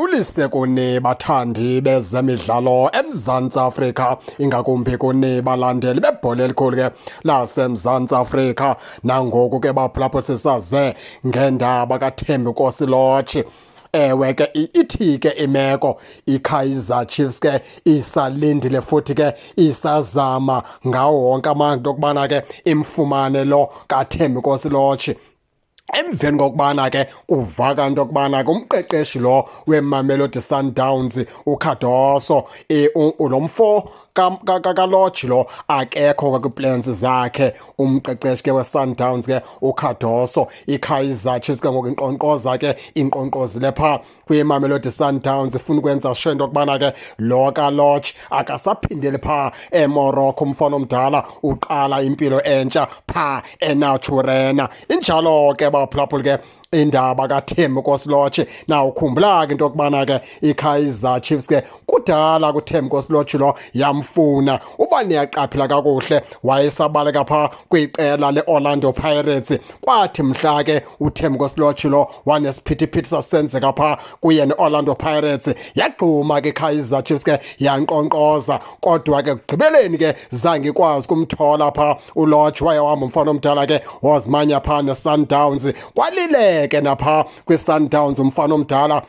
Mandibulise kuni bathandi bezemidlalo eMzantsi Afrika, ingakumbi kuni balandeli bebhola elikhulu ke laseMzantsi Afrika. Nangoku ke baphulaphula sisaze ngendaba kaThembinkosi Lorch. Ewe ke ithi ke imeko iKaizer Chiefs ke isalindile futhi ke isazama ngawo wonke amandla okubana ke imfumane lo kaThembinkosi Lorch. Emveni kokubana ke kuvaka into yokubana ke umqeqeshi lo weMamelodi Sundowns uCardoso, lo mfo kaLorch lo akekho ke kwiplans zakhe umqeqeshi ke weSundowns ke uCardoso. IKaizer Chiefs ke ngoku inkqonkqoza ke inkqonkqozile phaa kwiMamelodi Sundowns, ifuna ukwenza sure into yokubana ke lo kaLorch akasaphindeli phaa eMorocco. Umfana omdala uqala impilo entsha phaa eNaturena. Injalo ke baphulaphuli ke indaba kaThembinkosi Lorch. Na ukhumbula ke into yokubana ke iKaizer Chiefs ke kudala kuThembinkosi Lorch lo yamfuna. Uba niyaqaphela kakuhle, wayesabaleka phaa kwiqela le-Orlando Pirates. Kwathi mhla ke uThembinkosi Lorch lo wanesiphithiphithi sasenzeka phaa kuye ne-Orlando Pirates, yagquma ke iKaizer Chiefs ke yankqonkqoza, kodwa ke ekugqibeleni ke zange ikwazi kumthola phaa uLorch. Waye wahamba umfana omdala ke wazimanya phaa neSundowns. Kwalile ke naphaa kwi-Sundowns umfana omdala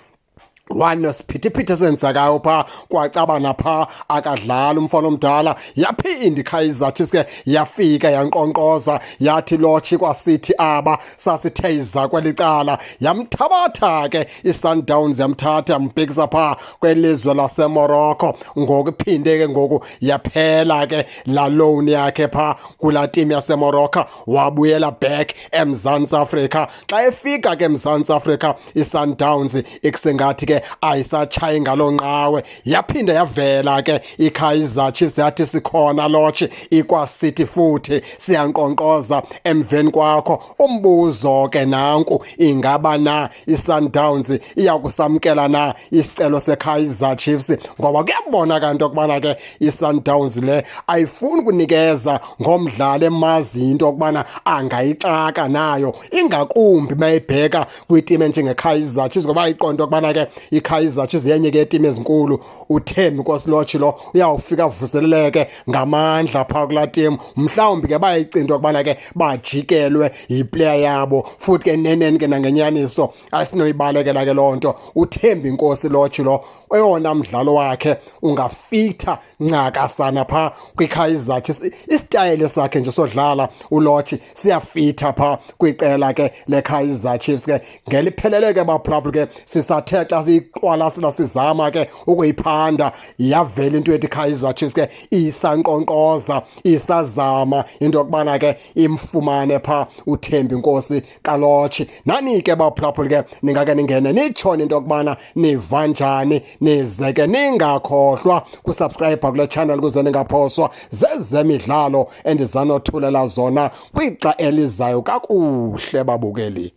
wanesiphithiphithi esenzekayo phaa, kwacaba naphaa akadlali umfana omdala. Yaphinda iKaizer Chiefs ke yafika yankqonkqoza, yathi Lorch kwasithi aba sasithe iza kweli cala. Yamthabatha ke iSundowns, yamthatha yambhekisa phaa kwelizwe laseMorocco. Ngoku iphinde ke ngoku yaphela ke la loan yakhe phaa kulaa team yaseMorocco, wabuyela back eMzantsi Afrika. Xa efika ke eMzantsi Afrika, iSundowns ikusengathi ke ayisatshayi ngaloo nqawe. Yaphinda yavela ke iKaizer Chiefs, yathi sikhona Lorch, ikwasithi futhi siyankqonkqoza emveni kwakho. Umbuzo ke nanku, ingaba na iSundowns iyakusamkela na isicelo seKaizer Chiefs? Ngoba kuyabonakala into yokubana ke iSundowns le ayifuni kunikeza ngomdlali emazi into yokubana angayixaka nayo, ingakumbi mayibheka kwitimu enjengeKaizer Chiefs, ngoba ayiqonda ukubana ke iKaizer Chiefs yenye ke yetimu ezinkulu. UThembinkosi Lorch lo uyawufika avuseleleke ngamandla phaa kulaa timu. Mhlawumbi ke bayayicinga into yokubana ke bajikelwe yiplayer yabo, futhi ke neneni ke nangenyaniso asinoyibalekela ke loo nto. UThembinkosi Lorch lo oyona mdlalo wakhe ungafitha ncakasana phaa kwiKaizer Chiefs. Isitayile sakhe nje sodlala uLorch siyafitha phaa kwiqela ke leKaizer Chiefs ke. Ngeliphelele ke baphulaphula ke sisathe xa siyiqwalasela sizama ke ukuyiphanda, yavela into ethi Kaizer Chiefs ke isankqonkqoza, isazama into yokubana ke imfumane phaa uThembinkosi kaLorch. Nani ke baphulaphula ke ningake ningene nitshone into yokubana niva njani, nize ke ningakhohlwa kusubscribe kule channel ukuze ningaphoswa zezemidlalo endizanothulela zona kwixa elizayo. Kakuhle babukeli.